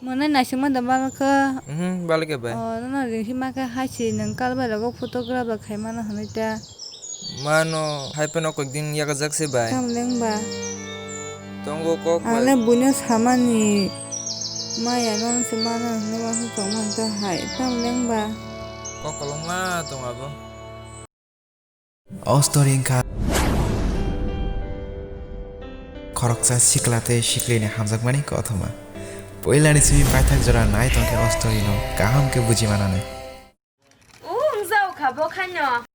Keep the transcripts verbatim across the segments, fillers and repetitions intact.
Mwnai naisingma da balkha. Mhm, balkha bai. O, nono ringhi ma khe hai si nwng kal bai rogo photograph rok khai mano hwnwi ta. Mano, hai phano koi din yakajak se bai. Tam leng ba. Tongo kok bai. Ang le buino samani maya no se mano hwnwi ma se tong man ta hai. Tam leng ba. Kok kolokma tong abo. O story wngkha khoroksa sikla tei siklini hamjakmani kothoma. Puilani simi paithak jora nai tongkhe o story no kaham khe buji manani. O wngjago kha bo khaino.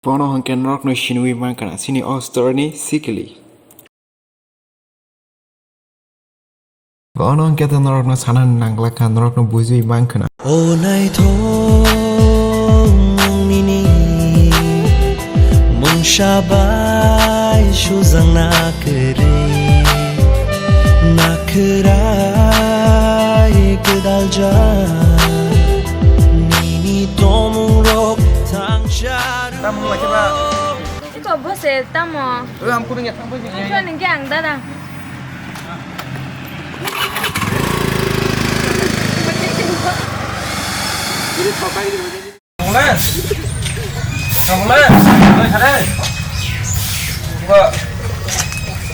Bono hwnkhe norokno sinwi mankha chini o story ni sikli. Bono hwnkhe to norokno sanani nangla kha, norokno bujui mankha na. O naithok nini mungsa bai sujak na kwrwi, na khwrai gwdaljak nini tongmungrok thangsa rw. Iko bose tamo? Oi, ang kudu nge thang bai. Ang kudu nge ang dada. Ini kau kai di mana? Kamu lah, kamu lah, kamu sana. Gua,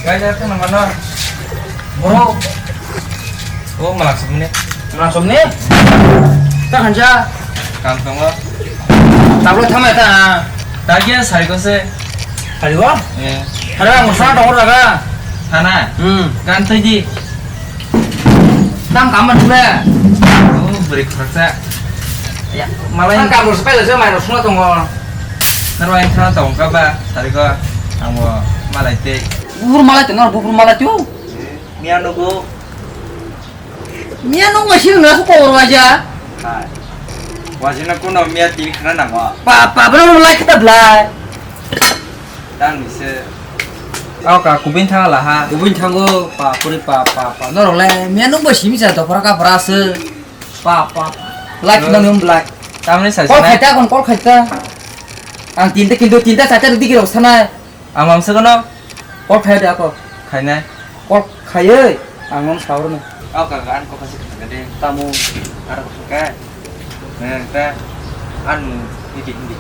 gaya tu nama na? Bro. Oh, malah sini. Malah sini? Tak kerja. Kam tong. Tablo thamai ta. Tagi ya sari ko se. Sari ko? Iya. Ada yang usaha tong ora ga? Sana. Hmm. Gantai ji. Tam kamu dulu ya. Oh, beri kerja. Ya, malah yang kamu sepeda saya main semua tong. Narwai sana tong kaba sari ko. Ang bo malai te. Bubur malai te, nor bubur malai tu. Miya nugo. Miya nung masih nggak suka orang aja. Hai. Wajina kuno miya tini khana nangwa. Pa, pa, benar mulai kita belai. Tang ni se. Kau ka kubin thang lah ha. Kubin thang go, pa, puri pa, pa, pa. Norok le miya nung masih bisa to pora ka pora se. Pa, pa. Belai kita nung belai. Tamni sa. Kol khaita kon kol khaita. Ang tinta kintu tinta sacha digi rok sana. Ang mamsa kono. Kol khai de ako. Khainai. Kol khaioi. Ang mam sauro no. Kau kaka an kau kasih kata de. Tamu. Arok kaka. Nang ta. Anu. Hindi hindi.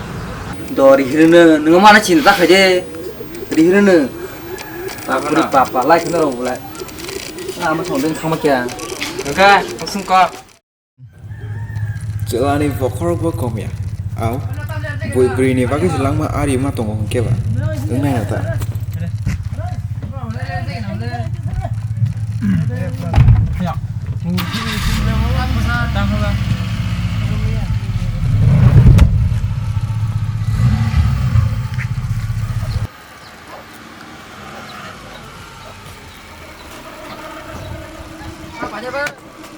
Do rihirne nung mana cinta khai de. Rihirne. Apa Papuri na? Papa lai khna rok bulai. Ama song den khama kya. Kaka. Kusung kau. Chwlani bokhorokbo kom ya. Au, bui bwrwini bagwi se langma ari ma tongo hwnkhe ba? Wngnaino ta?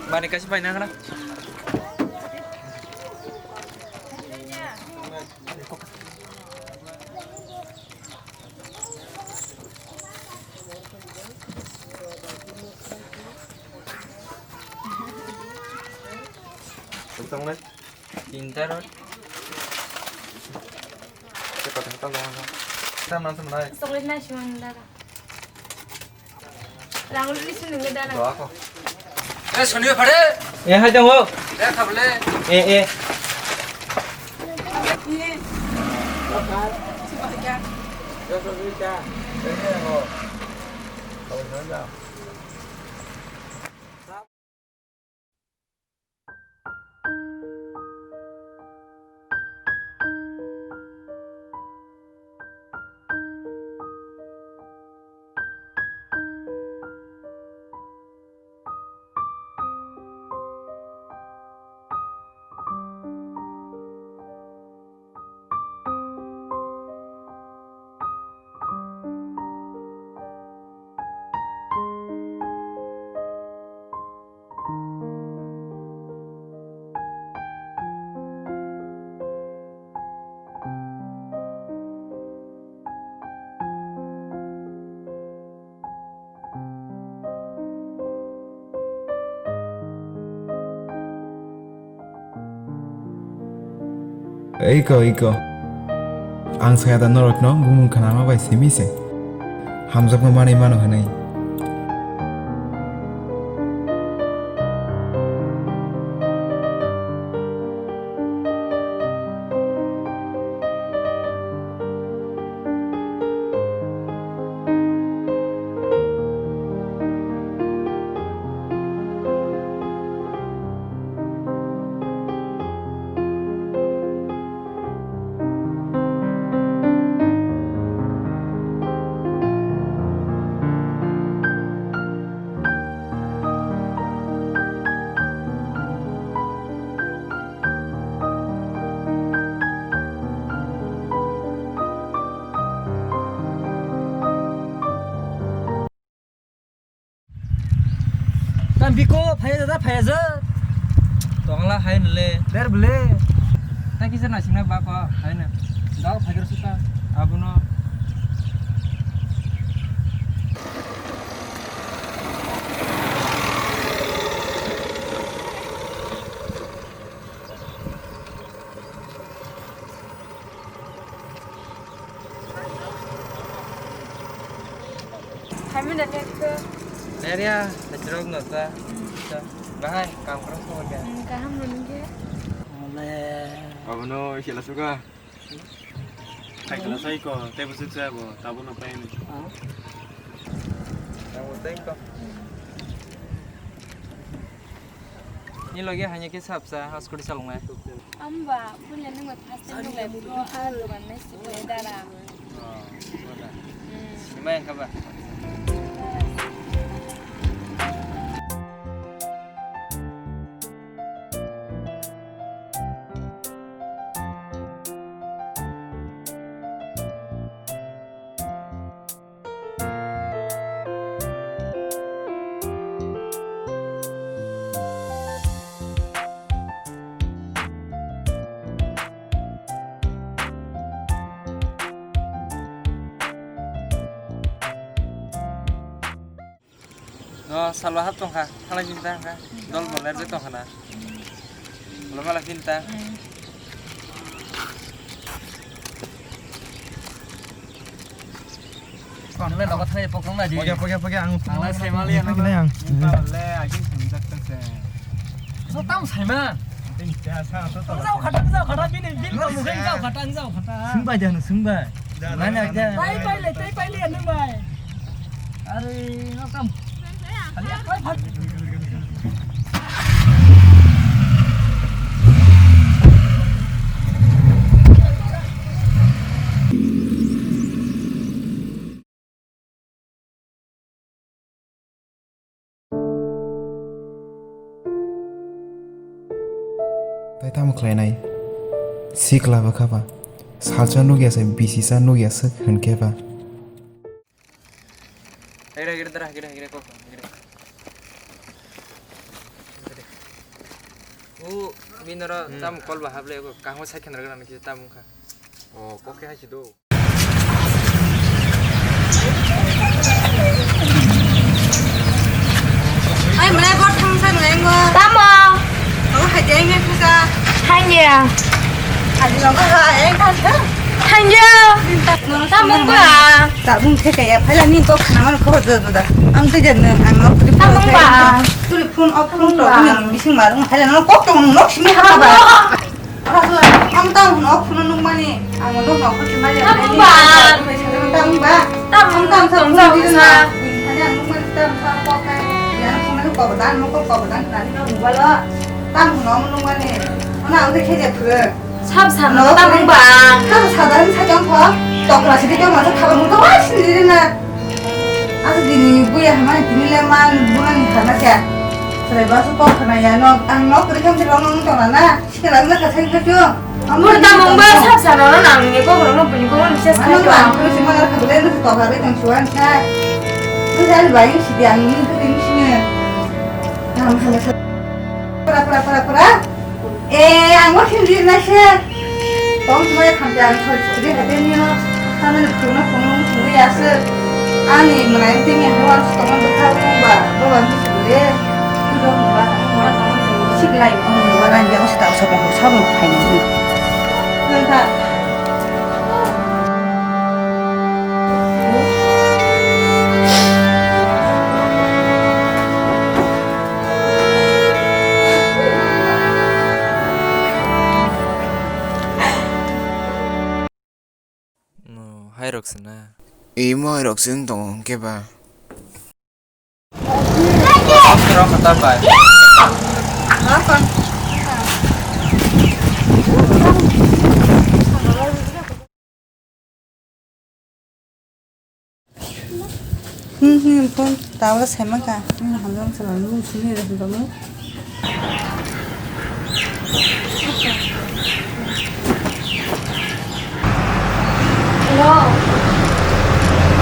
Mani kaisa paina khna. Tinta rot. Chocolate nai si man dara. Rang ri sini nge dara. Doa ko. Eh, soni phare. Eh, hai dong. Eh, khable. Eh, eh. Iko, iko. Ang saya da norokno bumung khanama bai simi se. Hamjakma manwi mano hwnwi. Tam biko phaya da phaya ja. Tongla hai nle. Der bele. Ta kisa na singna ba ko hai na. Dao phagir suka. Abuno. Kami dah lihat ke. Area, hajrok no ta. Hmm. Ta, bahai, kam kerja semua dia. Hmm, kaham belum ke? Oleh. Abono sila suka. Hai kala sai ko, tei busuk sa bo, tabo no pai ni. Ah. Tabo tei ko. Ni logi hanya ke sapsa, ha scooty salongnai. Amba, punya nung bai first time nung bai pro a dogan nai si bai dara. Oh, wala. Hmm. Simai ka ba? No, salwa hap tongkha, halai jinta kha, dol bo lerbe tongkha na. Lo mala kinta. Ang le nogo thani pokrong na di. Poke, poke, poke, ang. Ang le semali ano. Ang. Ang le agin sini tak tak se. So tam saima. Ting cha sa to to. Jao khata, jao khata, bini, bini, jao khata, jao khata. Sungbai jano, sungbai. Nanya aja. Tai pai le, tai pai le, ano bai. Are, no tam. Tai tamo khlainai? Sikla bwkha ba? Salsa nukya se, bisisa nukya swk hwnkhe ba? Hagre, hagre, dara, hagre, hagre, kok, hagre. O, bini oro tamo kol ba hablai, o, kahmo sai khenargana nang kisa tamo wngkha. O, kok khe hai si do. Ai, mane kok thang sai nai ngo. Tamo? O, hai jai nge khusa. Hai ya. Adi lo ko hai, hai khusa. Hanja. Tamung ba? Tabung khe kaya phaila ni kok khna man khobor joda joda. Ang tei jan ang nok tuli phone. Tamung ba? Tuli phone off phone to ni bising marung phaila no kok tong nok simi haba ba. Ang ta nok phone nuk mani ang nok nok phone mani. Tamung ba? Tamung ba? Tamung tam sa phone di na. Ani ang nuk mani tam sa kok kai. Yang phone ko ko dan mo ko ko dan na ni no mobile. Tam phone nuk mani. Ona ang tei khe je phuru. Sab sab no tamung ba. Sab sab dan sa jong kho. Tokla sidi jong masa thaba mung to wa sindi na. Asa dini buya hamani dini le man bunani khana kya. Sere basu kok khana ya no ang nok kri kham sirong nong tona na. Sikala na kha sai kha chu. Mur tamung ba sab sab no nang ni kok rong no bini kok no ses kha. Ano ba ang kru sima kha bele no tokla be tang suan sa. Tu jan ba ing sidi ang ni tu ing sini. Ang khana sa. Pura pura pura pura. Eh, ang bo khin ri nai se. Tong tong ya khamti ang soi soi ri hade ni no. Tamo ni phung no phung no phung ya se. Ani mwnai tini hano ang tong no bwkha phung ba. Bo ba ni sui le. Ni do ba. Sik lai ang ni ba ran ya o sta so ba so ba phai ni. Nang ta. rok sina. Imo rok sing tongo hwnkhe ba. Hmm, hmm, phone tower saimanka. Hmm, hamjak salo, nung sini re, hamjak nung. Hello.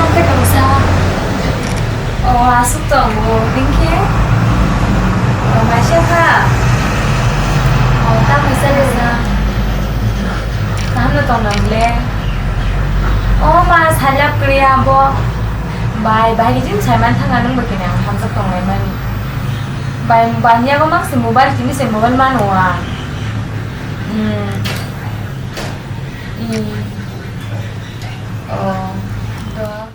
Ate kaisa. O, aswk tongo, bini khe? O, maisa kha. O, ta maisa kaisa. Kaham no tong nang le? O ma, salap kriya bo. Bai, bai, jin saiman thanga nung bo kini ang hamjak tong lai mani. Bai, bai, niya ko mak se mobile kini se mobile mano ang. Hmm. I. O. Do.